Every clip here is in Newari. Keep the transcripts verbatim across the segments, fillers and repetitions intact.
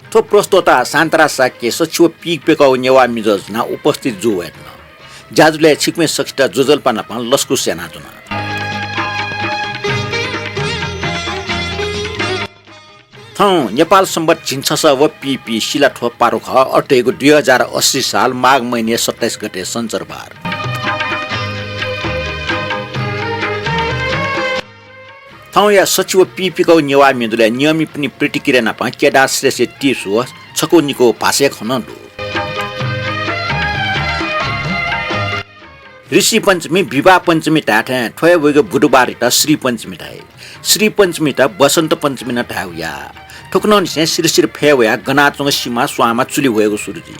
थ्व प्रस्तोता शान्तराज शाक्य सच्छि व पीपिकाःगु नेवाः मिजं जुयाः उपस्थित जू वयेधुन। ज्याझ्वलय् छिकपिं सकसित ज्वजलपा नाप लसकुस यानाच्वना। थौं नेपाल संवत् झिंछसः व पीपी सिलाथ्व पारु खः, अथे धइगु दुई हजार अस्सी साल माघ महिना सत्ताइस गते सञ्चरबार। थौंया सच्छि व पीपिकाःगु नेवाः म्ये दुलय् नियमितपनि प्रतिक्रिया नाप केदार श्रेष्ठया टिप्स व छकू निकू भाषाय् खँ नं दु। ऋषि पञ्चमी, विवाह पञ्चमी धाये थें थ्व हे वइगु बुधबारयात श्री पञ्चमी धाइ। श्री पञ्चमीयात वसन्त पञ्चमी नं धायेगु याः। थुकथंनिसें सिरसिर फय् वयाः गनाच्वंगु सिमा स्वांमा चुलि ह्वयेगु सुरु जुइ।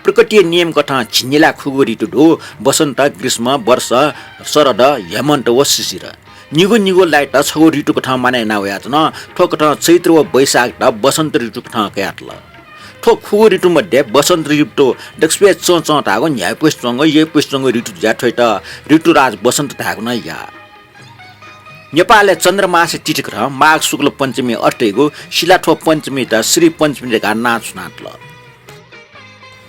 प्रकृतिया नियम कथं झिंनिला खुगू ऋतु दु, वसन्त, ग्रीष्म, वर्ष, शरद, हेमन्त व शिशिर। निगू निगू लाइत छगू ऋतु कथं मानय् याना वयाच्वन। थ्व कथं चैत्र व वैशाखयात वसन्त ऋतु कथं कयातल। थ्व खुगू ऋतु मध्ये वसन्त ऋतु दक्वसिबय् चंचं धाःगु, न्ह्याइपुसे च्वंगु, यइपुसे च्वंगु ऋतु जुयाः थ्वयात ऋतुराज वसन्त धायेगु नं याः। नेपालय् चन्द्रमासया तिथि कथं माघ शुक्ल पञ्चमी अथे धइगु सिलाथ्व पञ्चमीयात श्री पञ्चमी धकाः नां छुनातल।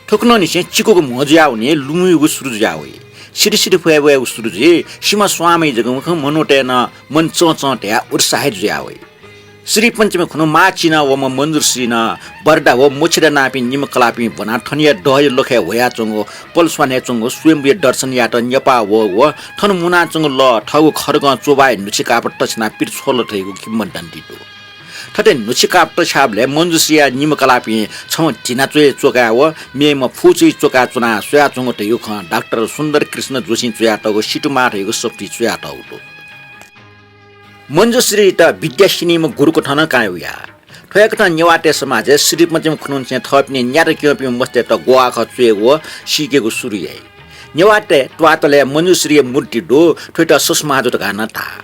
थुकथंनिसें चिकुगु म्ह जुयावनी, लुँयुगु सुरु जुयावइ। सिरसिर फय् वयेगु सुरु जुइ, सिमा स्वांमा जक मखु, मनूतय् नं मन चंचं धयाः उत्साहित जुयावइ। श्री पञ्चमी खुन्हु माः चिनावःम्ह मञ्जुश्री नं बर्दा व मोछिदा नापं निम्ह कलाःपिं ब्वनाः थनया दहया लखय् ह्वयाच्वंगु पलस्वानय् च्वंगु स्वयम्भूया दर्शन यायेत नेपाः वःगु व थन मुनाच्वंगु लः थःगु खड्गं च्वभाः न्हुछि कापः तछ्यानाः पित छ्वल धइगु किंवदन्ती दु। थथे न्हुछि कापः तछ्याःबलय् मञ्जुश्रीया निम्ह कलाःपिं छम्ह धिनाच्वय् च्वकाः व मेम्ह फुचय् च्वकाः च्वनाः स्वयाच्वंगु धइगु खँ डाक्टर सुन्दर कृष्ण जोशीं च्वयातःगु सितुमाः धइगु सफुतिइ च्वयातःगु दु। मञ्जुश्रीयात विद्या स्यनीम्ह गुरु कथं नं कायेगु याः। थ्व हे कथं नेवाःतय् समाजय् श्री पञ्चमी खुन्हुनिसें थःपिनि न्यात क्यंपिं मस्तय्त ग्वःआखः च्वयेगु व सीकेगु सुरु याइ। नेवाःतय् त्वाःतलय् मञ्जुश्रीया मूर्ति दु, थ्वयात ससुमाजु धकाः नं धाः।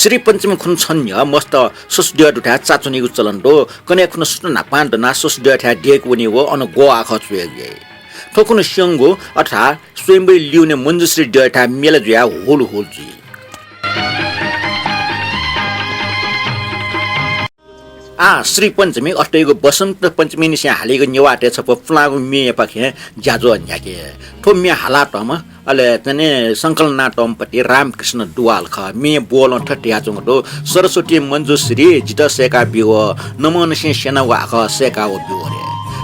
श्री पञ्चमी खुन्हु छन्हु न्ह्यः मस्त ससुद्यः दुथाय् चाच्वनीगु चलन दु। कन्हय् खुन्हु सुथ न्हापां दनाः ससुद्यःथाय् दय्‌के वनी व अन ग्वःआखः च्वयेगु याइ। थ्व खुन्हु स्यंगु अथवा स्वयम्भूया लिउने मञ्जुश्री द्यःथाय् मेला जुयाः हुल हुल जुइ। आः श्री पञ्चमी अथे धइगु वसन्त पञ्चमीनिसें हालीगु नेवाःतय् छपु पुलांगु म्येयापाखें ज्याझ्वः न्ह्याके। थ्व म्ये हालातःम्ह, अले चाहिँ नि संकलन यानातःम्ह पति रामकृष्ण दुवाल खः। म्ये ब्वलं थथे धयाच्वंगु दु, सरस्वती मञ्जुश्री जितः सय्‌का ब्यु, नमंनिसें स्यनागु आखः सय्‌काः ब्यु रे।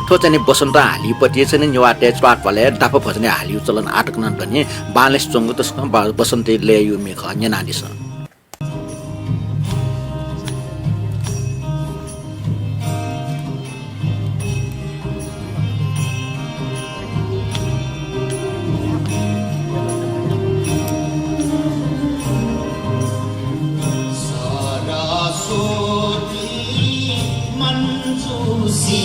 थ्व चाहिँ नि वसन्तं हालीगु पति चाहिँ नि नेवाःतय् त्वाःतपालय् दाफा भजनय् हालीगु चलन आःतक नं दनि। बांलासे च्वंगु तसकं ब-, वसन्तया लय्‌या म्ये खः, न्यनादिसँ। सरस्वती मञ्जुश्री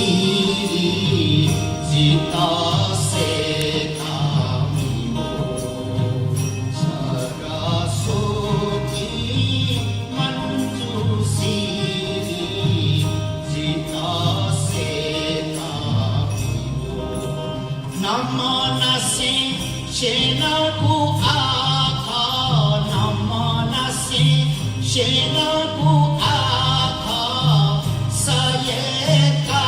जितः सय्‌का ब्यु। सरस्वती मञ्जुश्री जितः सय्‌का ब्यु। नमंनिसें स्यनागु आखः, नमंनिसें स्यनागु आखः सय्‌का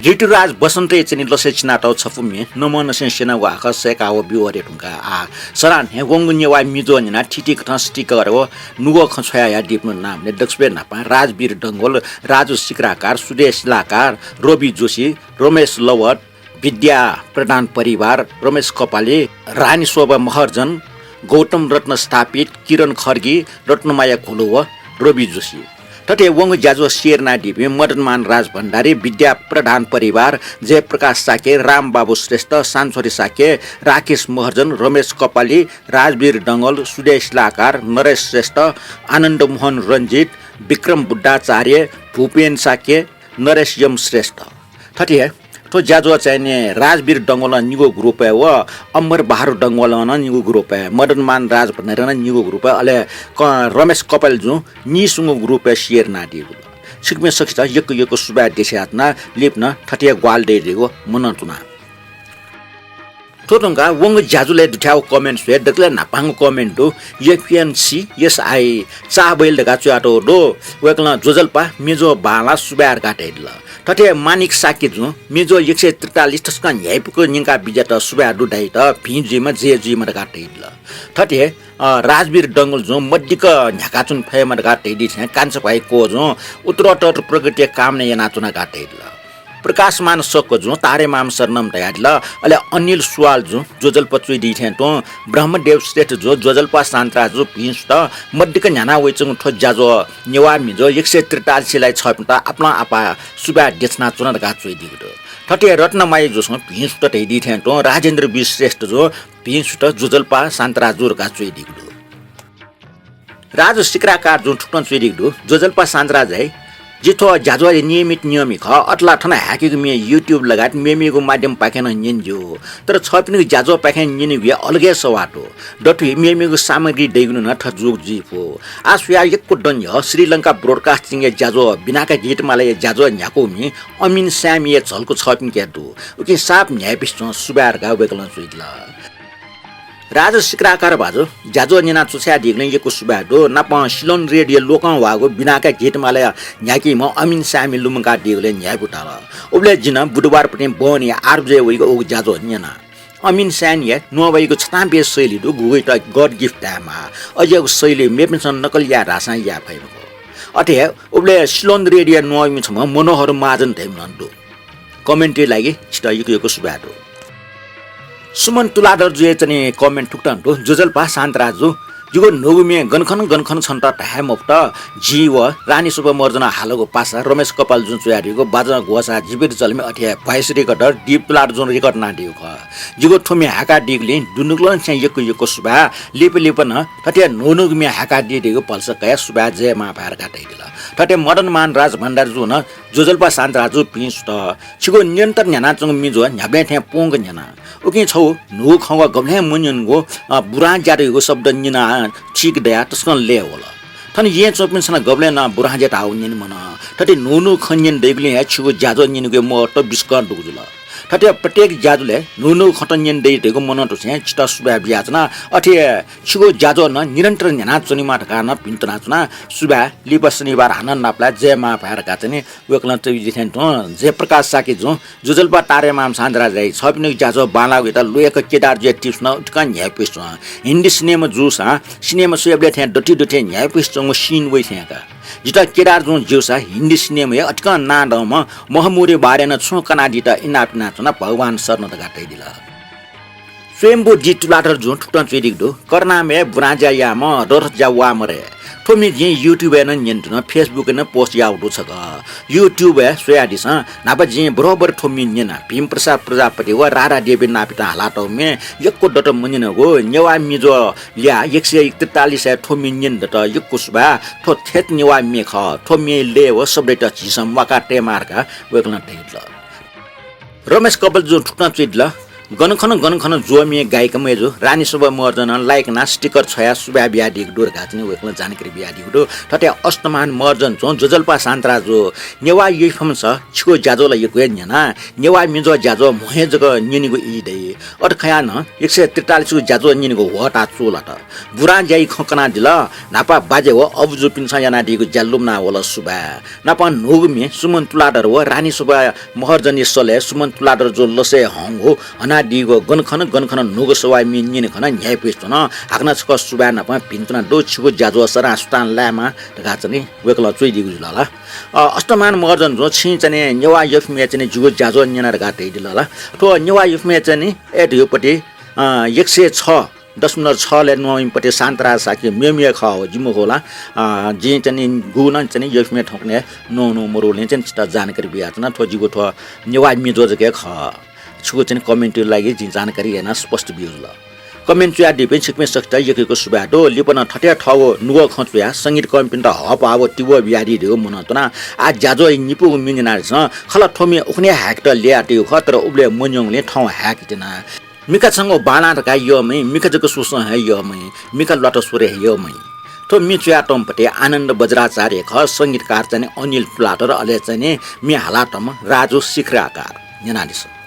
ऋतुराज बसन्तया चाहिँ नि लसय् चिनातःगु छपु म्ये नमनसें स्यनागु आखः सय्‌काः व ब्यू वरे धुंकाः आः सरां न्ह्यः वंगु नेवाः मिजो न्यनाः थीथी कथं sticker व नुगः खँ छ्वयाहयादीपिनिगु नामय् दक्वसिबय् न्हापां राजवीर डंगोल, राजु सिक्राकार, सुदेश शिलाकार, रवि जोशी, रमेश लवत, विद्या प्रधान परिवार, रमेश कपाली, रानी शोभा महर्जन, गौतम रत्न स्थापित, किरण खड्गी, रत्नमाया घोलो व रवि जोशी। थथे वंगु ज्याझ्वः share यानादीपिं मदनमान राजभण्डारी, विद्या प्रधान परिवार, जयप्रकाश शाक्य, रामबाबु श्रेष्ठ, सानछोरी शाक्य, राकेश महर्जन, रमेश कपाली, राजवीर डंगोल, सुदेश शिलाकार, नरेश श्रेष्ठ, आनन्दमोहन रञ्जित, विक्रम बुद्धाचार्य, भूपेन शाक्य, नरेश यम श्रेष्ठ। थथे हे थ्व ज्याझ्वः चाहिँ नि राजवीर डंगोलं निगू group-य् व अम्बर बहादुर डंगोलं नं निगू group-य्, मदनमान राजभण्डारीं नं निगू group-य्, अले क-, रमेश कपाली जुं नीसुंगू group-य् share यानादीगु दु। छिकपिं सकसितं यक्व यक्व सुभाय् देछानाच्वना, लिपा नं थथे हे ग्वाहालि दइधइगु मनंतुना। थ्व धुंकाः वंगु ज्याझ्वलय् दुथ्याःगु comment स्वये दकलय् न्हापांगु comment दु, एफएनसी एसआई चाबैल धकाः च्वयातःगु दु। वय्‌कलं ज्वजलपा मेजो बांलाः सुभाय् धकाः धयादिल। थथे मानिक शाक्य जुं मेजो एक सय त्रितालिस तसकं न्ह्याइपुक न्यंका बिज्यात सुभाय् दु धाइत भिं जुइमा जय जुइमा धकाः धयादिल। थथे, अ, राजवीर डंगोल जुं मदिक्क न्ह्याकाच्वने फयेमा धकाः धयादी थें कान्छा भाइ को जुं उत्तरोत्तर प्रगतिया कामना यानाच्वना धकाः धयादिल। प्रकाशमान सक्क जुं तारे माम शरणम धयादिल। अले अनिल सुवाल जुं ज्वजलपा च्वइदी थें तुं ब्रह्मदेव श्रेष्ठ जुं ज्वजलपा शान्तराजु भिं सुत मदिक्क न्ह्याना वइच्वंगु थ्व ज्याझ्वः नेवाः मिजो एक सय त्रितालिसय् छःपिन्त आपालं आपाः सुभाय् देछानाच्वना धकाः च्वइदीगु दु। थथे रत्नमाया जुसं भिं सुत धयादी थें तुं राजेन्द्र बी श्रेष्ठ जुं भिं सुत ज्वजलपा शान्तराजु धकाः च्वइदीगु दु। राजु सिक्राकार जुं थुकथं च्वइदीगु दु, ज्वजलपा शान्तराज धाइ, जि थ्व ज्याझ्वःया नियमित नियमी खः। अथे ला थन हाय्‌केगु म्ये YouTube लगायत मेमेगु माध्यमपाखें नं न्यने ज्यू। तर छःपिनिगु ज्याझ्वःपाखें न्यनेगुया अलग हे सवाः दु। दथुइ मेमेगु सामग्री दइगुलिं नं थथे जूगु जुइफु। आः स्वयाः यक्व दँ न्ह्यः श्रीलंका Broadcasting-या ज्याझ्वः बिनाका गीतमालाया ज्याझ्वः न्ह्याकूम्ह अमिन स्यामीया झलकु छःपिन्के दु। उकिं साप न्ह्याइपिसं सुभाय् धकाः वय्‌कलं च्वइदिल। राजु सिक्राकार भाजु, ज्याझ्वः न्यनाः च्वछायादीगुलिं यक्व सुभाय् दु। नापं सिलोन रेडियो लोकंह्वाःगु बिनाका गीतमालाया न्ह्याकीम्ह अमिन स्यामी लुमंकादीगुलिं न्ह्याइपु धाल। उबलय् जिं बुधबारपतिं बहनी आठ बजे वइगु उगु ज्याझ्वः न्यना। अमिन स्यामीया न्ववाइगु छतां प्यंगू शैली दु, गुगुइत God gift धायेमाः। अज्याःगु शैली मेपिन्सं नकल याये धाःसां याये फइ मखु। अथे हे उबलय् सिलोन रेडियो न्ववाइम्ह छम्ह मनोहर महाजन धइम्ह नं दु। Comment-या लागि छितः यक्व यक्व सुभाय् दु। सुमन तुलाधर जुया चाहिँ नि comment थुकथं दु, ज्वजलपा शान्तराजु, जिगु न्हूगु म्ये गन खन गन खन छन्त धाये मफुत। जि व रानी शोभा महर्जनं हालागु पासा, रमेश कपाल जुं च्वयादीगु बाजं ग्वसाः, जीवित जलमय्, अथे हे voice recorder दीप तुलाधर जुं record यानादीगु खः। जिगु थ्व म्ये हाय्‌कादीगुलिं दुनुगलंनिसें यक्व यक्व सुभाय्। लिपा लिपा नं थथे न्हून्हूगु म्ये हाय्‌कादीधइगु भलसा कयाः सुभाय्, जय मां भाय् धकाः धयादिल। थथे मदनमान राजभण्डारी जुं नं ज्वजलपा शान्तराजु भिं सुत। छिगु निरन्तर न्ह्यानाच्वंगु मिजो न्ह्याबलें थें प्वंक न्यना। उकिं छगू न्हूगु खँग्वः गबलें मन्यंगु, अ, बुरां ज्या धइगु शब्द न्यनाः थीक दयाः तसकं लय् वल। थन येँय् च्वंपिन्सं नं गबलें नं बुरां ज्या धाःगु न्यने मन। थथे न्हून्हूगु खँ न्यने दइगुलिं हे छिगु ज्याझ्वः न्यनेगुया महत्व बिस्कं दुगु जुल। थथे प्रत्येक ज्याझ्वलय् न्हू न्हू खँत न्यने दइ धइगु मनंतुसें छितः सुभाय् बियाच्वना। अथे छिगु ज्याझ्वः नं निरन्तर न्ह्यानाच्वनेमा धकाः नं भिन्तुनाच्वना। सुभाय्, लिपा शनिबार हानं नापलाये। जय मां भाय् धकाः चाहिँ नि वय्कलं च्वयादी थें तुं जयप्रकाश शाक्यजुं ज्वजलपा तारे माम सान्द्रा जाई छपिनिगु ज्याझ्वः बांलाःगु यात लुय्क केदार जुया tips नं उतिकं न्ह्याइपुसे च्वं। हिन्दी सिनेमा जूसां सिनेमा स्वयाबलय् थें दथि दथि न्ह्याइपुसे च्वंगु scene वइ थें का। जितः केदार जुं ज्यूसा हिन्दी सिनेमाया अतिकं नांदंम्ह महमूदया बारे नं छुं कनादीत इनाप यानाच्वना, भगवान शरण धकाः धयादिल। स्वयम्भू डी तुलाधर जुं थुकथं च्वयादीगु दु, करुणामय बुरांज्या याःम्ह रथज्या वाः मरे। थ्व म्ये जिं YouTube-य् नं न्यने धुन, Facebook-य् नं post याःगु दु छकः। YouTube-य् स्वयादिसँ, न्हापा जिं बरोबर थ्व म्ये न्यना। भीम प्रसाद प्रजापति व राधा देवी नापितं हालातःगु म्ये यक्व दत मन्यनागु। नेवाः म्ये ज्वः ल्याः एक सय एकतालिसय् थ्व म्ये न्यने दत, यक्व सुभाय्। थ्व थेत नेवाः म्ये खः। थ्व म्येया लय व शब्दयात झीसं म्वाका तयेमाः धकाः वय्कलं धयादिल। रमेश कपालजुं थुकथं च्वयादिल, गन खन गन खन ज्वःम्ये गायिका मय्जु रानीशोभा महर्जनं like यानाः sticker छ्वयाः सुभाय् बियादीगु दु धकाः चाहिँ नि वय्कलं जानकारी बियादीगु दु। थथे अष्टमान महर्जन जुं ज्वजलपा शान्तराजु नेवाः FM-स छिगु ज्याझ्वः ला यक्व हे न्यना। नेवाः म्ये ज्वः ज्याझ्वः म्हो हे जक न्यनेगु ई दइ। अथे खयाः नं एक सय त्रितालिसगु ज्याझ्वः न्यनेगु ह्वःताः च्वलात। बुरांज्याया खँ कनादिल। न्हापा बाज्या व अबुजुपिन्सं यानादीगु ज्या लुमना वल, सुभाय्। नापं न्हूगु म्ये सुमन तुलाधर व रानीशोभा महर्जनया सलय् सुमन तुलाधरजु लसय् हंगु हनादीगु गन खन गन खन न्हूगु सवाः म्ये न्यने खन न्ह्याइपुसे च्वन। हाकनं छकः सुभाय् नापं भिन्तुना दु, छिगु ज्याझ्वः सदां सुतां लायेमा धकाः चाहिँ नि वय्कलं च्वयादीगु जुल ला। अ, अष्टमान महर्जन जुं छिं चाहिँ नि नेवाः FM-य् चाहिँ नि जिगु ज्याझ्वः न्यना धकाः धयादिल ला। थ्व नेवाः FM-य् चाहिँ नि ए धुयोपति, अ, एक सय छ दशमलव छलय् न्वंम्ह पति शान्तराज शाक्य मेमेगु खः हो, जिमि खः ला। अ, जिं चाहिँ नि गुगु नं चाहिँ नि FM-य् थौंकन्हय् न्वं न्वं मरुगुलिं चाहिँ नि छितः जानकारी बियाच्वना। थ्व जिगु थ्व नेवाः म्ये ज्वः जक हे खः। छिगु चाहिँ नि comment-या लागि जिं जानकारी यानाः स्पष्ट बियागु जुल। Comment च्वयादीपिं छिकपिं सकसित यक्व यक्व सुभाय् दु। लिपा नं थथे थःगु नुगः खँ च्वयाः संगीतकर्मीपिन्त हःपाः व तिबः बियादी धइगु मनंतुना। आः ज्याझ्वःया निपूगु म्ये न्यनादिसँ। खला, थ्व म्ये उखुन्हु हे हाय्केत ल्ययातयागु खः, तर उबलय् मन्यंगुलिं थौं हाय्के त्यना। मिखा छंगु बांलाः धकाः यःम्ह, मिखा जक स्वस्वं हे यःम्ह, मिखा ल्वात स्वरे हे यःम्ह। थ्व म्ये च्वयातःम्ह पति आनन्द वज्राचार्य खः, संगीतकार चाहिँ नि अनिल तुलाधर, अले चाहिँ नि म्ये हालातःम्ह राजु शिखराकार। न्यनादिसँ।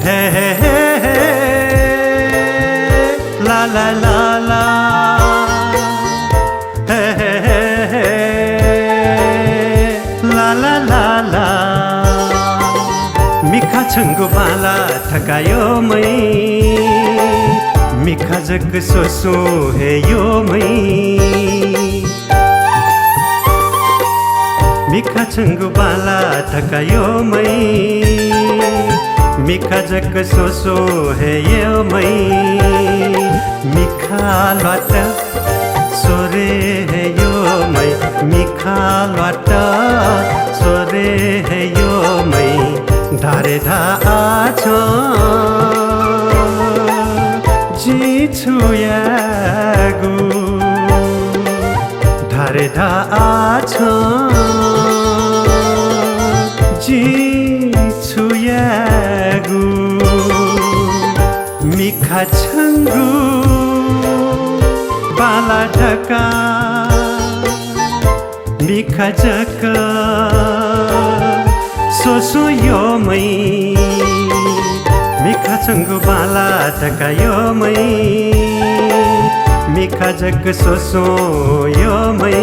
हे, हे, हे, हे, ला, ला, ला, ला। हे, हे, हे, हे, ला, ला, ला, ला। मिखा छंगु बांलाः थकाः यःम्ह, मिखा जक स्वस्वं हे यःम्ह। मिखा छंगु बांलाः थकाः यःम्ह, मिखा जक स्वस्वं हे यःम्ह। मिखा ल्वात स्वरे हे यःम्ह, मिखा ल्वात स्वरे हे यःम्ह। धारे धा आः छं जिं छु यायेगु, धारे धा आः छं जिं छु यायेगु। मिखा छंगु बांलाः थकाः, मिखा जक स्वस्वं यःम्ह। मिखा छंगु बांलाः थकाः यःम्ह, मिखा जक स्वस्वं यःम्ह।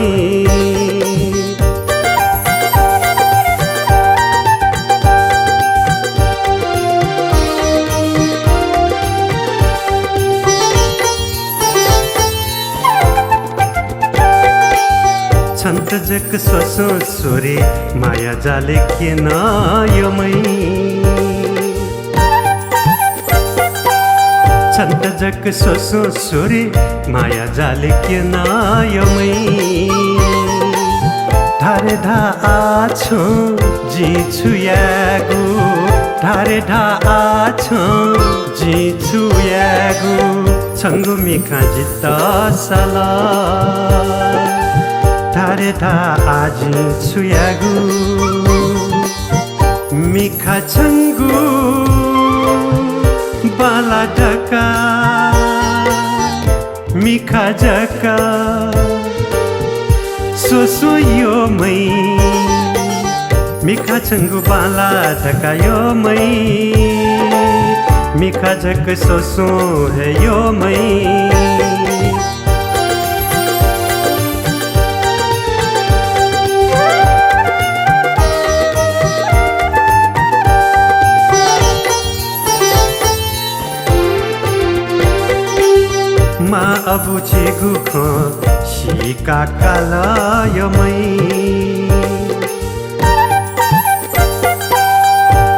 छन्त जक स्वस्वं स्वरे माया जालय् क्यना यःम्ह। छन्त जक स्वस्वं स्वरे माया जालय् क्यना यःम्ह। धारे धा आः छं जिं छु यायेगु, धारे धा आः छं जिं छु यायेगु, छंगु मिखां जितः सल। धारे धा आः जिं छु यायेगु, मिखा छंगु बांला धकाः, मिखा जक स्वस्वं यःम्ह। मिखा छंगु बांला धकाः यःम्ह, मिखा जक स्वस्वं हे यःम्ह। मां अबुं छिगु खँ सीका काल यःम्ह।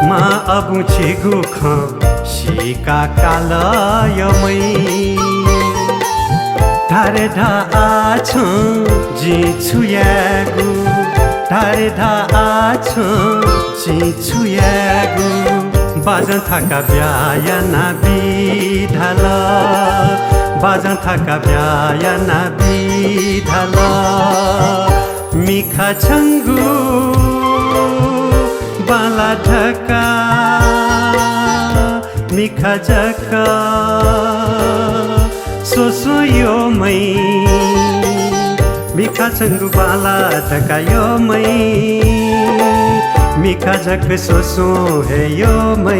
मां अबुं छिगु खँ सीका काल यःम्ह। धारे धा आः छं जिं छु यायेगु, धारे धा आः छं जिं छु यायेगु, बाजं थाका ब्याहा यानाबी धाल, बाजं थाका ब्याहा यानाबी धाल। मिखा छंगु बांला धकाः, मिखा जक स्वस्वं यःम्ह। मिखा छंगु बांला धकाः यःम्ह, मिखा जक स्वस्वं हे यःम्ह।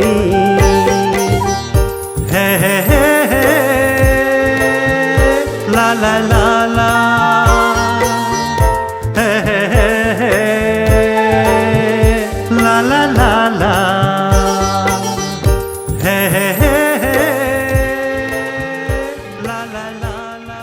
हे हे हे हे, ला ला ला ला। हे हे हे हे, ला ला ला ला। हे हे हे हे, ला ला ला ला।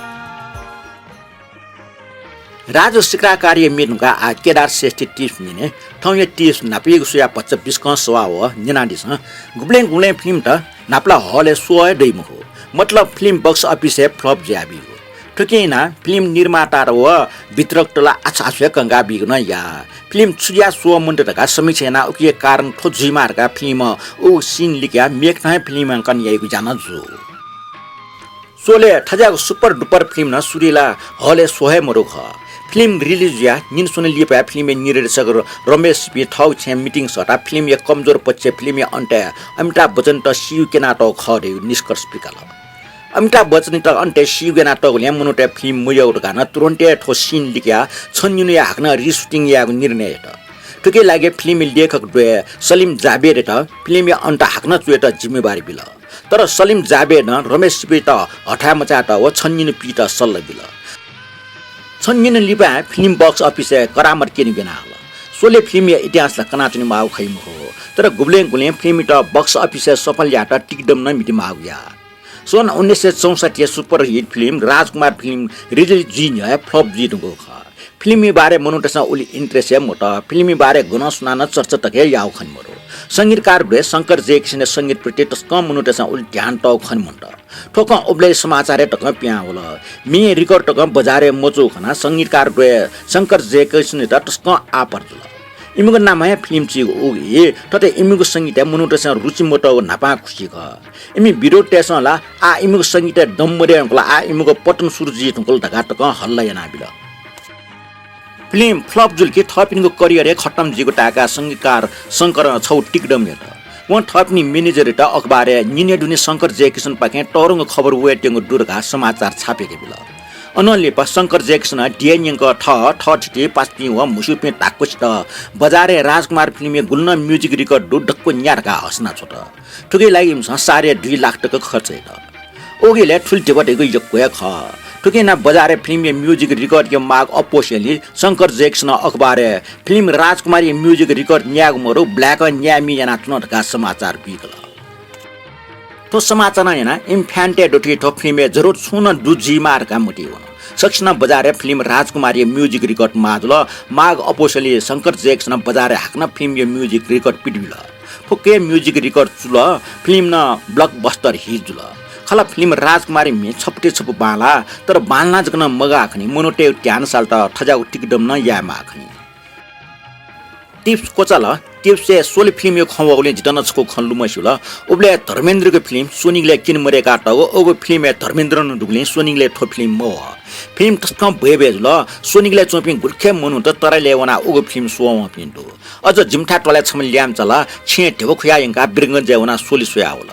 राजु सिक्राकारया म्ये धुंकाः आः केदार श्रेष्ठया tips न्यने। थौंया tips न्हापायागु स्वयाः भचा बिस्कं सवाः व न्यनादिसँ। गुबलें गुबलें फिल्मत न्हापा ला हलय् स्वः हे दइ मखु। मतलब फिल्म box office-य् flop जुयाबीगु। थुकिं यानाः फिल्म निर्मातात व वितरकत ला आछुआछु हे कंकाबीगु नं याः। फिल्म छु जुयाः स्वः मन्त धकाः समीक्षा यानाः उकिया कारण थ्व जुइमाः धकाः फिल्मं उगु scene लिकयाः मेकथं हे फिल्मांकन याइगु ज्या नं जू। स्वलय् थज्याःगु super duper फिल्म नं सुरुइ ला हलय् स्वः हे मदु खः। फिल्म release जुयाः न्हिनसुन लिपा फिल्मया निर्देशक र-, रमेश सिपिं थःगु छेँय् meeting सःताः फिल्मया कमजोर पक्ष फिल्मया अन्तय् अमिताभ बच्चनयात सीगु क्यनातःगु खः धइगु निष्कर्ष पिकाल। अमिताभ बच्चनयात अन्तय् सीगु क्यनातःगुलिं मनूतय् फिल्म मयःगु धकाः नं तुरुन्त हे थ्व scene लिकयाः छन्हिनिया हाकनं reshooting यायेगु निर्णय यात। थुकिया लागि फिल्मया लेखक द्वय् सलिम जावेदयात फिल्मया अन्त हाकनं च्वयेत जिम्मेवारी बिल। तर सलिम जावेदं रमेश सिपिंयात हथाय् मचायेत व छन्हिन पिइत सल्लाह बिल। छन्हिन लिपा फिल्म box office-य् करामत क्यने ब्यनाहल। स्वलय् फिल्मया इतिहास ला कनाच्वनेमाःगु खइ मखु, तर गुबलें गुबलें फिल्मयात box office-य् सफल यायेत तिकदम नं म्हितेमाःगु याः। सन् उन्नाइस सय चौसठ्ठीया superhit फिल्म राजकुमार फिल्म release जुइ न्ह्यः हे flop जुइ धुंकूगु खः। फिल्मया बारे मनूतय्‌सं उलि interest हे मत। फिल्मया बारे गनं सुनानं चर्चा तक हे याःगु खने मदु। संगीतकार द्वय् शंकर जयकिशनया संगीत प्रति तसकं मनूतय्‌सं उलि ध्यान तःगु खने मन्त। थ्व खँ उबलय् समाचारय् तकं पिहां वल। म्ये record तकं बजारय् मजूगु खनाः संगीतकार द्वय् शंकर जयकिशनयात तसकं आपत जुल। इमिगु नामं हे फिल्म चीगु उगु हे थथे इमिगु संगीतय् मनूतय्‌सं रुचि मतःगु न्हापां खुसि खः। इमि विरोधीतय्‌सं ला आः इमिगु संगीतय् दम मदये धुंकल, आः इमिगु पतन सुरु जुइ धुंकल धकाः तकं हल्ला यानाबिल। फिल्म flop जुल कि थःपिनिगु career हे खतम जुइगु ताय्‌काः संगीतकार शंकरं छगू तिकदम यात। वं थःपिनि manager-यात अखबारय् निन्हय् दुने शंकर जयकिशनपाखें तःधंगु खबर वयेत्यंगु दु धकाः समाचार छापय्‌के बिल। अनं लिपा शंकर जयकिशनं ध्येय न्यंक थः, थःथिति, पासापिं व म्हस्यूपिं धाक्वसित बजारय् राजकुमार फिल्मया गुलि नं music record दु दक्व न्या धकाः हसना छ्वत। थुकिया लागि इमिसं साढे दुई लाख तक खर्च यात। उकिया इलय् थुलि धिबा धइगु यक्व हे खः। थुकिं यानाः बजारय् फिल्मया music record-या माग अप्वसेंलि शंकर जयकिशनं अखबारय् फिल्म राजकुमारया music record न्यायेगु मदु, ब्ल्याकं न्यायेमि यानाच्वन धकाः समाचार पिकल। थ्व समाचारं यानाः इमि fan-तय् दथुइ थ्व फिल्मय् जरुर छुं नं दु जुइमाः धकाः मतिइ वन। सकसिनं बजारय् फिल्म राजकुमारया music record माः जुल। माग अप्वसेंलि शंकर जयकिशनं बजारय् हाकनं फिल्मया music record पित बिल। फुक्कया music record चुल, फिल्म नं blockbuster hit जुल। खला फिल्म राजकुमारया म्ये छपु ते छपु बांलाः, तर बांलाः जक नं मगाः खनी, मनूतय्‌गु ध्यान सालेत थज्याःगु तिकदम नं यायेमाः खनी। Tips क्वचाल, टिप्सय् शोले फिल्मया खँ वःगुलिं जितः नं छकू खँ लुमस्यू ला। उबलय् धर्मेन्द्रयागु फिल्म स्वनिगलय् किने मदय्‌का तःगु, अःगु फिल्मय् धर्मेन्द्र नं दुगुलिं स्वनिगलय् थ्व फिल्म मवः। फिल्म तसकं बय्‌बय् जुल। स्वनिगलय् च्वंपिं गुलिखे मनूत तराईलय् वनाः अःगु फिल्म स्वः वंपिं दु। अझ जिमिथाय् त्वालय् छम्ह ल्याय्म्हचां ला छेँय् ध्यबा खुयाः यंकाः वीरगञ्जय् वनाः शोले स्वयाः वल।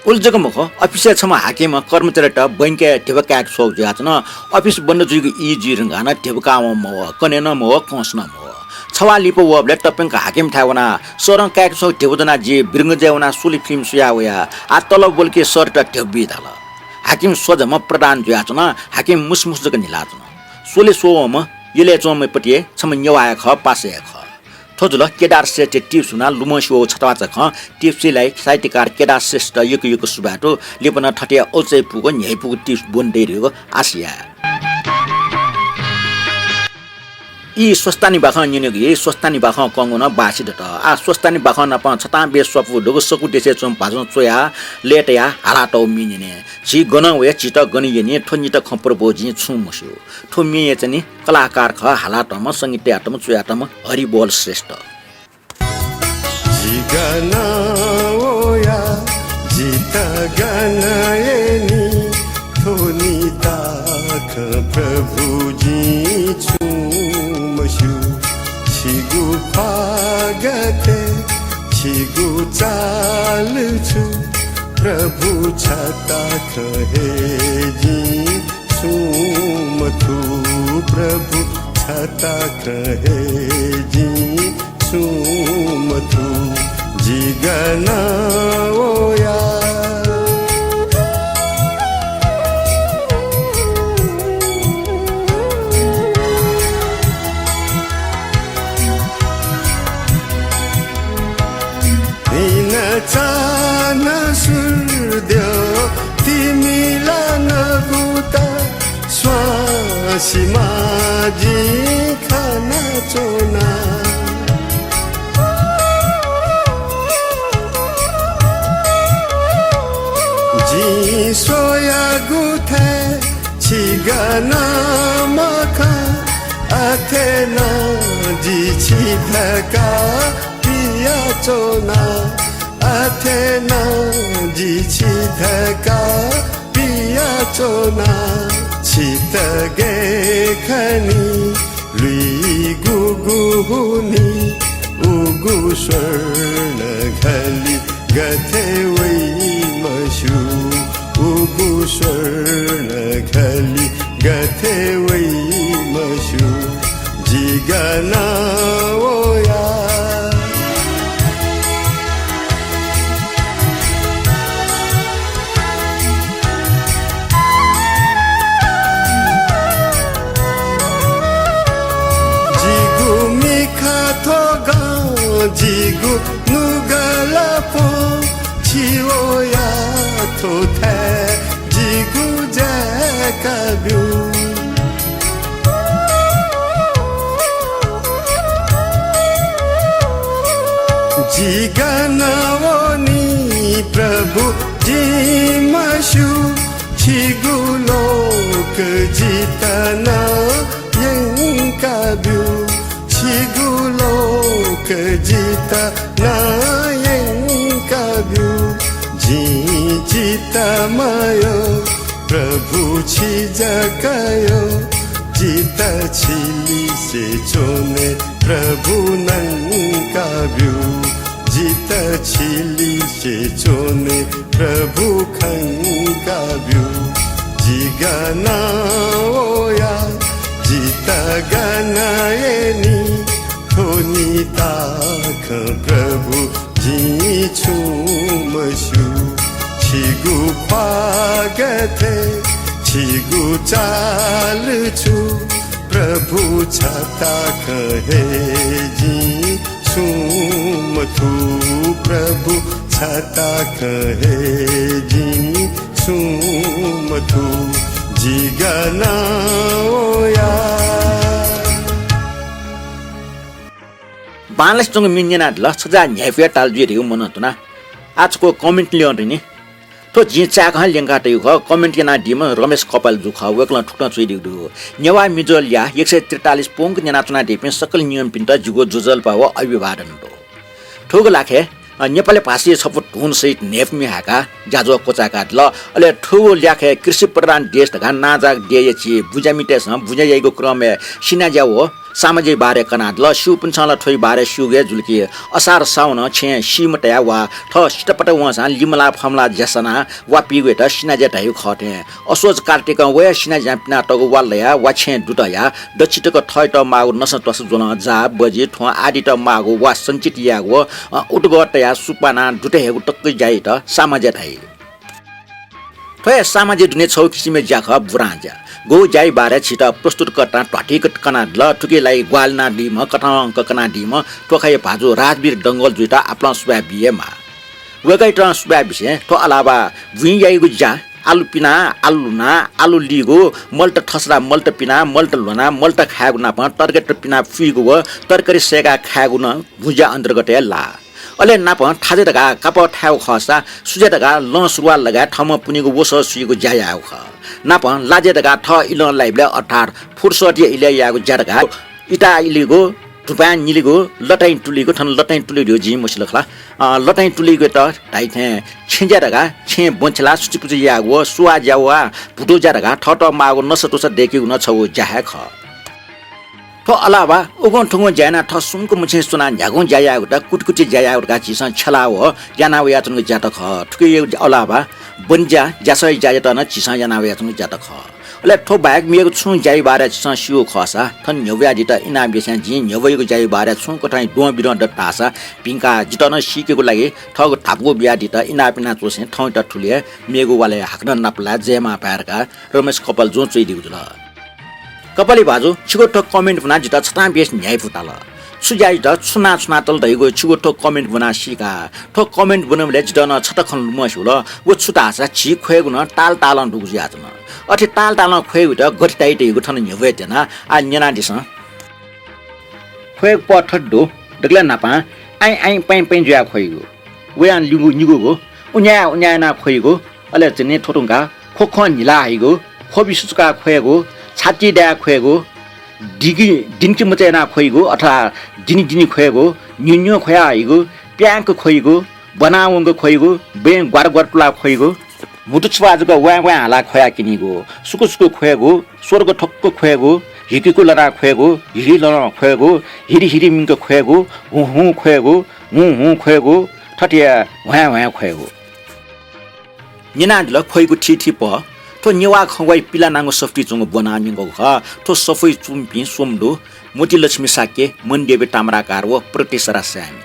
उलि जक मखु, अफिसय् छम्ह हाकिमं कर्मचारीत बैंकय् ध्यबा कायेके स्वःगु जुयाच्वन। अफिस बन्द जुइगु ई जुइ धुंकाः नं ध्यबा काः वं मवः, कन्हय् नं मवः, कंस नं मवः। छवाः लिपा वःबलय् तप्यंक हाकिमथाय् वनाः, सरं कायेके स्वःगु ध्यबा ज्वनाः जि वीरगञ्जय् वनाः शोले फिल्म स्वयाः वया, आः तलब ब्वल कि सरयात ध्यबा बी धाल। हाकिम स्वझ्याःम्ह प्रधान जुयाच्वन। हाकिम मुसुमुसु जक न्हिलाच्वन। शोले स्वःवंम्ह यलय् च्वंम्हपतिया छम्ह नेवाः हे खः, पासा हे खः। थ्व जुल केदार श्रेष्ठया टिप्स धुनाः लुमंस्यू वःगु छत्वाःचा खँ। टिप्सया लागि साहित्यकार केदार श्रेष्ठयात यक्व यक्व सुभाय् दु। लिपा नं थथे हे अझै पूगु न्ह्याइपूगु टिप्स ब्वने दइ धइगु आशा याये। ई स्वस्तानि बाखं न्यनेगु, ई स्वस्तानि बाखं कंगु नं बासि दत। आः स्वस्तानि बाखं नाप छतां बे स्वापू दुगु सकू देशय् च्वंम्ह भाजं च्वयाः लय्‌तायाः हालातःगु म्ये न्यने। झी गनं वये, झीत गन यनी, थ्व निता खँ प्रभु जिं छुं मस्यू। थ्व म्ये यचनी कलाकार खः, हालातःम्ह, संगीत तयातःम्ह, च्वयातःम्ह हरिबोल श्रेष्ठ। जि गनं वया, जितः गन यनी, थ्व निता खँ प्रभु जिं छुं मस्यू। छिगु ख्वाः गथे, छिगु चाल छु, प्रभु छता खँ हे जिं छुं मथू, प्रभु छता खँ हे जिं छुं मथू, जि गनं वया। न्हिनचान सुर्द्यः तिमिला नगुता स्वांसिमा जिं खनाच्वना। जिं स्वयागु थें छि गनं मखं, अथे नं जि छि धकाः पियाच्वना। अथे नं जि छि धकाः पियाच्वना। छित गय् खनी लुइगु गुगु हुनि, उगु स्वर्ण घलि गथे वइ मस्यू, उगु स्वर्ण घलि गथे वइ मस्यू, जि गनं वया। जिगु मिखा थ्व गं, जिगु नुगः लपं, छि वया थ्व थाय् जिगु जाय्‌का ब्यु। जि गनं वनी प्रभु जिं मस्यू, छिगु लोक जितः नं यंका ब्यु, छिगु लोक जितः नं यंका ब्यु। जिं जितः मयः प्रभु छि जक यः, जितः छि लिसे च्वने प्रभु नंका ब्यु, जितः छि लिसे च्वने प्रभु खंका ब्यु। जि गनं वया, जितः गनं यनी, थ्व निता खँ प्रभु जिं छुं मस्यू। छिगु ख्वाः गथे, छिगु चाल छु, प्रभु छता खँ हे जिं छुं मथू, प्रभु छता खँ हे जिं छुं मथू, जि गनं वया। बांलासे च्वंगु म्ये न्यनादिल, छजाः न्ह्याइपुया ताल जुइ धइगु मनं तुना। आः छकू comment ल्यं दनि। थ्व जिं चाय्‌कं ल्यंका तयागु खः। Comment यानादीम्ह रमेश कपाल जु खः, वय्‌कलं थुकथं च्वयादीगु दु। नेवाः म्युचुअल ल्याः एक सय त्रितालिस प्वंक न्यनाच्वनादीपिं सकल नियमपिन्त जिगु ज्वजलपा व अभिवादन दु। थुगु लाखय्, अ, नेपाली भाषाया छपु धुन सहित न्हय्‌पं म्ये हाय्‌काः ज्याझ्वः क्वचाय्‌कादिल। अले थुगु ल्याखय् कृषि प्रधान देश धकाः नांजाःगु देय्‌या झी बुँज्यामितय्‌सं बुँज्या याइगु क्रमय् सिनाज्या व सामाज्या बारे कनादिल। स्यूपिन्सं ला थ्वया बारे स्यूगु हे जुल कि असार साउनं छेँ सीम्ह तयाः वा थः सितापाता वंसां लिमलाः फमलाः ज्या सनाः वा पीगुयात सिनाज्या धाइगु खः थें। असोज कार्तिकं वया सिनाज्यां पिनातःगु वा लयाः वा छेँ दुतयाः दच्छि तक थःयात माःगु नसात्वँसा ज्वलं जा, बजि, थ्वँ आदित माःगु वा सञ्चित यायेगु व, अ, उटुगः तयाः सुपानाः दुत हयेगु तक ज्यायात सामाज्या धाइ। थ्व हे सामाज्या दुने छगू किसिमया ज्या खः, बुरां ज्या। गु ज्याया बारे छित प्रस्तुतकर्तां ध्वाथुइक कनादिल। थुकिया लागि ग्वाहालि यानादीम्ह, कथं अङ्क कनादीम्ह त्वखाया भाजु राजवीर डंगोल जुयात आपालं सुभाय् बी हे माः। वय्‌कःयात सुभाय् बिसें थ्व अलावा बुँइ याइगु ज्या, आलु पिनाः, आलु ल्हुनाः, आलु लीगु, मलत थसलाः मलत पिनाः, मलत ल्ह्वनाः, मलत खायेगु नापं तरकारी पिनाः पुइगु व तरकारी सय्‌काः खायेगु नं बुँज्या अन्तर्गत हे लाः। अले नापं थाज्या धकाः कापः थायेगु खःसा, सुज्या धकाः लं सुरुवाल लगाय् थःम्हं पुनीगु वसः सुइगु ज्या यायेगु खः। नापं लाज्या धकाः थः इलं लाइबलय् अर्थात् फुर्सदया इलय् यायेगु ज्या धकाः इताः इलीगु, धुपाँय् निलीगु, लताइँ तुलीगु, थन लताइँ तुलीगु जिं मसिल खला। अ, लताइँ तुलीगुयात धाइ थें छेँज्या धकाः छेँ बँछिलाः सुचिपुचि यायेगु व सुवाः ज्या वा भुतू ज्या धकाः थःत माःगु नसात्वँसा दय्‌केगु नं छगू ज्या हे खः। थ्व अलावा उगुं थुगुं ज्या यानाः थः सुम्क मछिं च्वनाः न्ह्यागुं ज्या यायेगु धकाः कुतिकुति ज्या यायेगु धकाः झीसं छ्यला व याना वयाच्वनागु ज्यात खः। थुकिया अलावा बनिज्या, ज्यासःया ज्यायात नं झीसं याना वयाच्वनागु ज्यात खः। अले थ्व बाहेक मेगु छुं ज्याया बारे छिसं स्यू खःसा, थन न्ह्यब्वयादीत इनाप यासें जिं न्ह्यब्वयागु ज्याया बारे छुं कथं द्वं बिद्वं दत धाःसा भिंकाः जितः नं सीकेगु लागि थःगु धापू बियादीत इनाप यानाच्वंसें थौंयात थुलि हे मेगु वालय् हाकनं नापलाये जयमाः पाय्‌धकाः रमेश कपाल जुं च्वयादीगु जुल। कपाली भाजु, छिगु थ्व comment ब्वनाः जितः छतां बेस न्ह्याइपु ताल। छु ज्यायात छु नां छु नां तल धइगु छिगु थ्व comment ब्वनाः सीका। थ्व comment ब्वनेबलय् जितः नं छता खँ लुमंस्यू ला, व छु धाःसा झी ख्वयेगु नं ताल तालं दुगु जुयाच्वन। अथे ताल तालं ख्वयेगुयात गथे धाइ धइगु थन न्ह्यब्वये त्यना, आः न्यनादिसँ। ख्वयेगु पहः थथे दु, दकलय् न्हापां आइँ आइँ पाइँ पाइँ जुयाः ख्वइगु। वयां लिगु निगूगु, उन्याः उन्याः यानाः ख्वइगु, अले झिंनिं थ्व धुंकाः ख्वख्वं न्हिला हइगु, ख्वबि सुचुकाः ख्वयेगु, छाति दायाः ख्वयेगु, दिगि दिनकि मचा यानाः ख्वइगु अथवा दिनि दिनि ख्वयेगु, न्यु न्यु ख्वयाः हइगु, प्याँक ख्वइगु, ब्वनावंक ख्वइगु, बँय् ग्वार ग्वार तुलाः ख्वइगु, म्हुतु छुवाः जक वाँय् वाँय् हालाः ख्वयाः क्यनीगु, सुकु सुकु ख्वयेगु, स्वर्ग थ्वक्क ख्वयेगु, हिकिकु लनाः ख्वयेगु, हिरि लं ख्वयेगु, हिरि हिरि मिंक ख्वयेगु, हुँ हुँ ख्वयेगु, हुँ हुँ ख्वयेगु, थथे ह्वाँय् ह्वाँय् ख्वयेगु। न्यनादिल ख्वइगु थीथी पहः। थ्व नेवाः खँग्वःया पिलानांगु सफुतिइ च्वंगु ब्वनाः न्यंकूगु खः। थ्व सफुइ च्वंपिं स्वम्ह दु मोतीलक्ष्मी शाक्य, मणिदेवी ताम्राकार व प्रतिसरा साय्मि।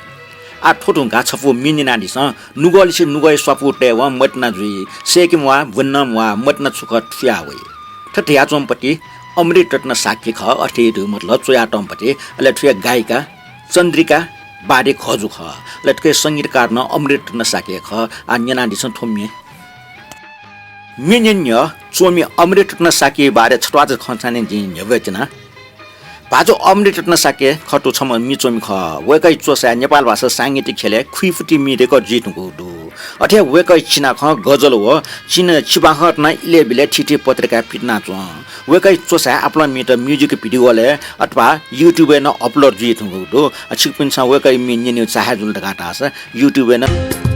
आः थ्व धुंकाः छपु म्ये न्यनादिसँ। नुगःलिसे नुगःया स्वापू तयेवं मतिना जुइ, सय्केम्ह वा ब्वनेम्ह वा मतिना छु खः थुयाः वइ। थथे धयाच्वंपति अमृत रत्न शाक्य खः, अथे हे दु मतलब च्वयातःपति, अले थुया गायिका चन्द्रिका बाडे खजु खः। अले थुके संगीतकार नं अमृत रत्न शाक्य खः। आः न्यनादिसँ थ्व म्ये। म्ये न्यने न्ह्यः च्वमि अमृत रत्न शाक्यया बारे छत्वाःचा खँ छाने जिं न्ह्यब्वये त्यना। भाजु अमृत रत्न शाक्य खः थ्व छम्ह म्ये च्वमि खः। वय्कःया च्वसाय् नेपाल भाषा सांगीतिक ख्यलय् खुइफुति म्ये दय्कः जुइ धुंकूगु दु। अथे हे वय्कःया चिनाखँ, गजल व चिन चिबाखंत नं इलय् ब्यलय् थीथी पत्रिकाय् पितिनाच्वं। वय्कःया च्वसाय् आपालं म्येत music video लय् अथवा YouTube-य् नं upload जुइ धुंकूगु दु। अ, छिकपिन्सं वय्कःया म्ये न्यनेगु चाहे जुल धकाः धाःसा YouTube-य् नं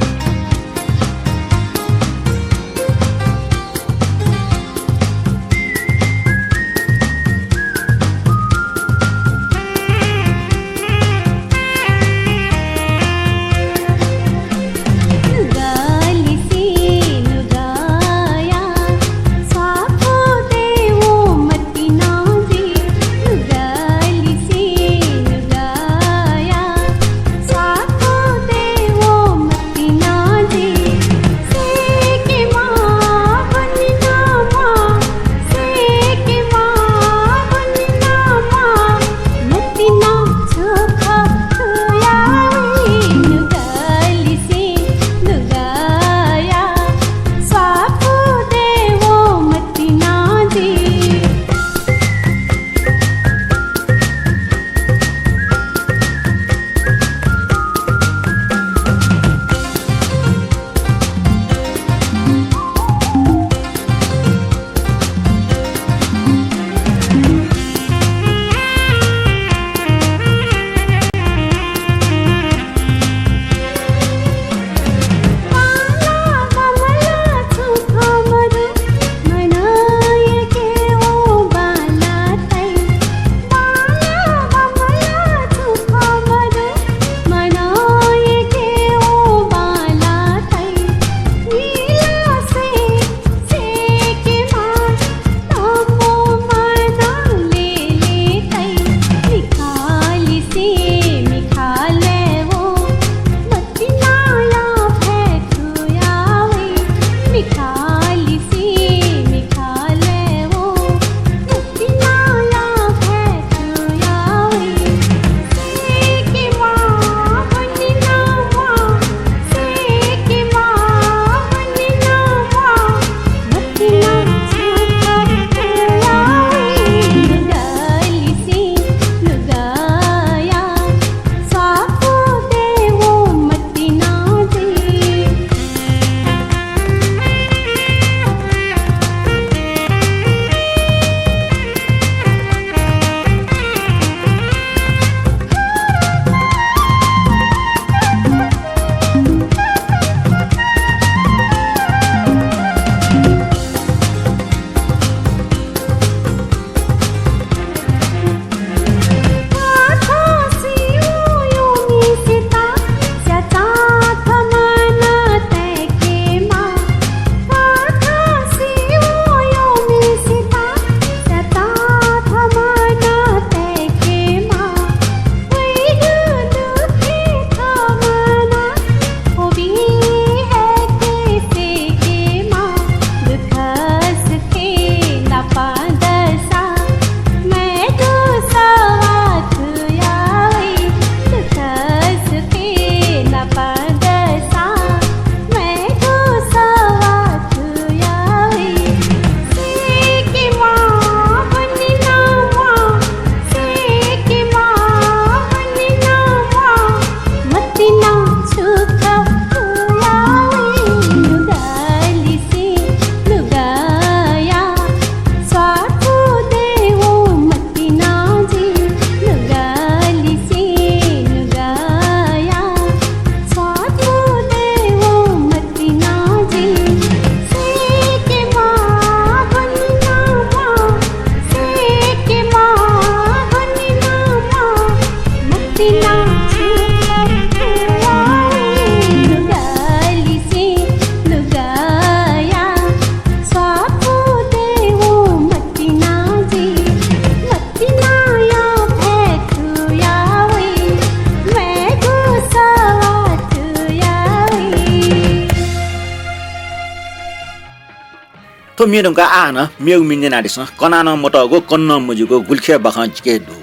म्ये धुंकाः आः हानं मेगु म्ये न्यनादिसँ। कनाः नं मतःगु, कने नं मज्यूगु, गुलिखे बाखं जिके दु।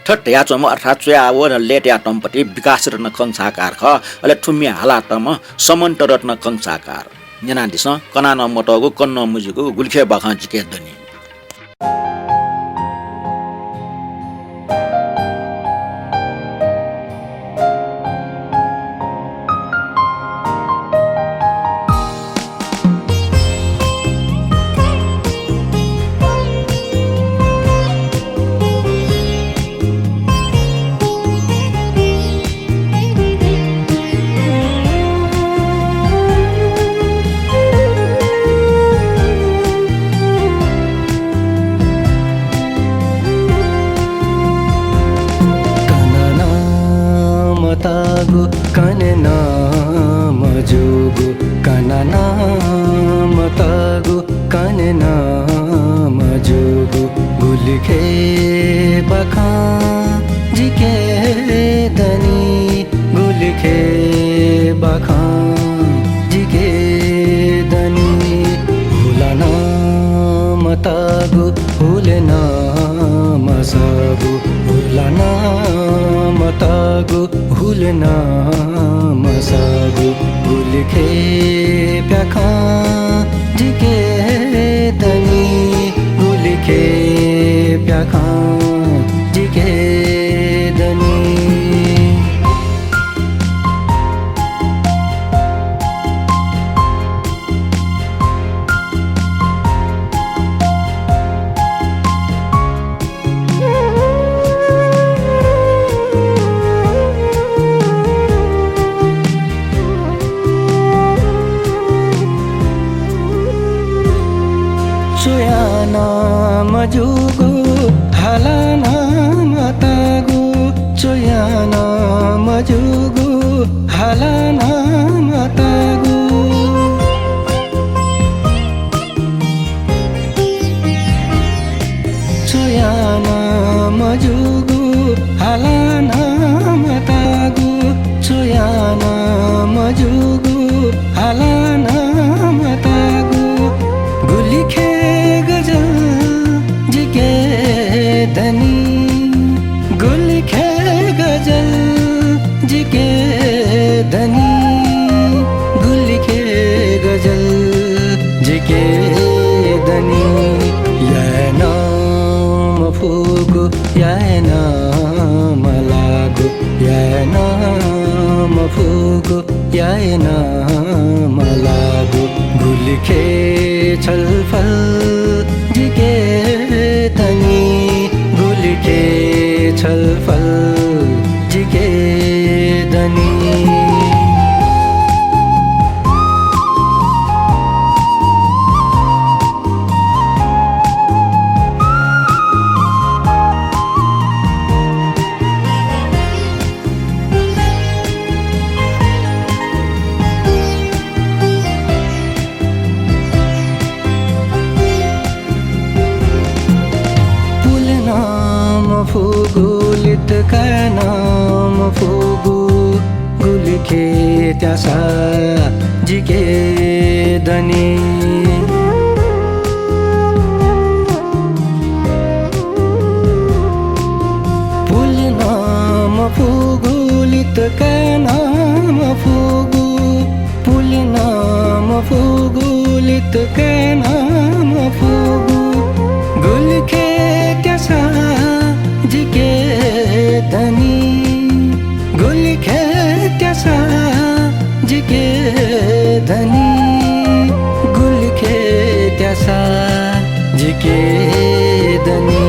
थथे धयाच्वंम्ह अर्थात् च्वया व लय् तयातःम्हपति विकास रत्न कंसाकार खः। अले थ्व म्ये हालातःम्ह समन्त रत्न कंसाकार। न्यनादिसँ, कनाः नं मतःगु, कने नं मज्यूगु, गुलिखे बाखं जिके दनि। कनाः नं मतःगु, कने नं मज्यूगु, कनाः नं मतःगु, कने नं मज्यूगु, गुलिखे बाखं जिके दनि, गुलिखे बाखं जिके दनि। हुला नं मतःगु, हुले नं मसःगु, हुला नं मतःगु, हुले नं मसःगु, गुलिखे प्याखं जिके दनि, गुलिखे प्याखं जिके दनि। च्वयाः नं मज्यूगु, हालाः नं मतःगु, च्वयाः नं मज्यूगु, हालाः नं मतःगु। च्वयाः नं मज्यूगु, हालाः नं मतःगु, च्वयाः नं मज्यूगु, हालाः नं मतःगु, गुलिखे गजल जिके दनि, गुलिखे गजल जिके दनि, गुलिखे गजल जिके दनि। याये नं मफुगु, याये नं मलाःगु, याये नं मफुगु, याये नं मलाःगु, गुलिखे छलफल जिके दनि, गुलिखे छलफल जिके दनि। पुले नं मफुगु, लित काये नं मफुगु, गुलिखे त्यासा जिके दनि। पुले नं मफुगु, लित काये नं मफुगु, पुले नं मफुगु, लित काये नं मफुगु, गुलिखे त्यासा जिके दनि, गुलिखे त्यासा जिके दनि, गुलिखे त्यासा जिके दनि।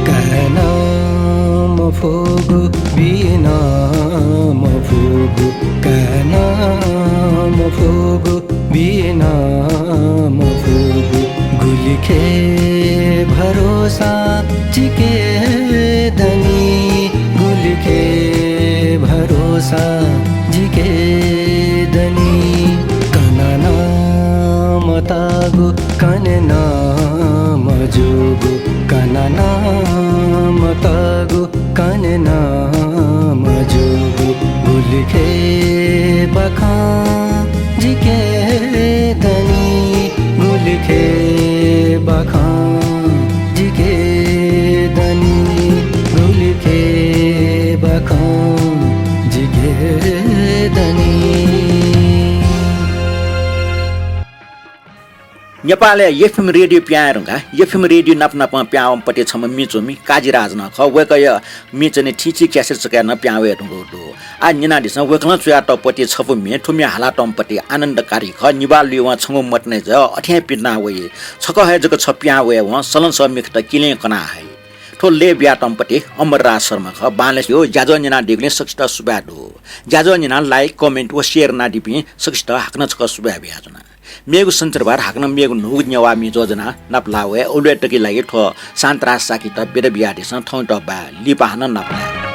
काये नं मफुगु, बिये नं मफुगु, काये नं मफुगु, बिये नं मफुगु, गुलिखे भरोसा जिके दनि, गुलिखे भरोसा जिके दनि। कनाः नं मतःगु, कने नं मज्यूगु, कनाः नं मतःगु, कने नं मज्यूगु, गुलिखे बाखं जिके दनि, गुलिखे नेपालय् एफएम रेडियो पिहां वये धुंकाः एफएम रेडियो नाप नापं पिहां वंपति छम्ह मि च्वमि काजीराज नं खः। वय्कःया मि च्वने थीथी क्यासेट चकय् नं पिहां वये धुंकूगु दु। आः न्यनादिसँ, वय्कलं च्वयातःपति छपु म्ये, थ्व म्ये हालातःपति आनन्दकारी खः। निभाः लुइवं छंगु मतिना जुयाः अथें पितिना वइ। छकः हे जक छ पिहां वयेवं सलंसः मिखात किलें कना हइ। थ्व लय् बियातःपति अमरराज शर्मा खः। बांलासें ज्याझ्वः न्यनादीगुलिं सकसित सुभाय् दु। ज्याझ्वः न्यनाः like, comment व share यानादीपिं सकसित हाकनं छकः सुभाय् बियाच्वना। मेगु सञ्चारभार हाकनं मेगु न्हूगु नेवाः म्ये ज्वजनाः नापलाः वये। उबलय् तकया लागि थ्व शान्तराज शाक्ययात बिदा बियादिसँ। थौंयात बाय्, लिपा हानं नापलाये।